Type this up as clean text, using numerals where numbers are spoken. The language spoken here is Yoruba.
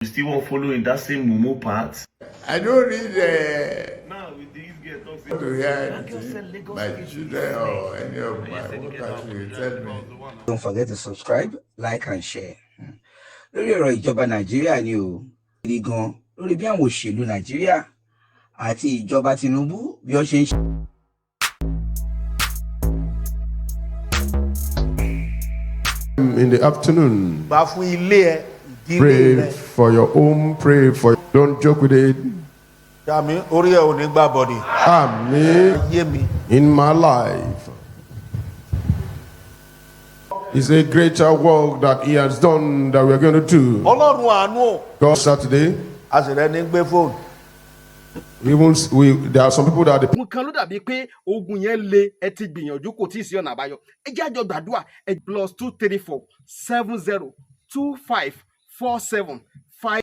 You still won't follow in that same mumu path? I don't read Now with this girl talk say to hear that girl said anything. Lagos My State is children snake. or any of And you my said the girl workers that will Abuja tell me. was the one. Don't forget to subscribe, like and share. Lórí ọ̀rọ̀ ìjọba Nàìjíríà ni o, gidi gan lórí bí àwọn òṣèlú Nàìjíríà àti ìjọba Tinubu bí wọ́n ṣe ń ṣe. In the afternoon, Gbà fún ilé ẹ, ìdílé pray rẹ. for your home, pray for, don't joke with it. Sàmì, orí ẹ ò ní gbà bọ̀dì. Amen. Ayé mi. In my life. It's a greater work that he has done that we are going to do. Ọlọ́run àánú o. God, Saturday, A sì rẹ ní gbé fóònù. even we, there are some people that Ogun kan ló dàbí pé ogun yẹn le, ẹ ti gbìyànjú, kò tí ì sí ọ̀nà àbáyọ. Ẹ jẹ́ àjọ gbàdúrà. Ẹ +234 70 25 47.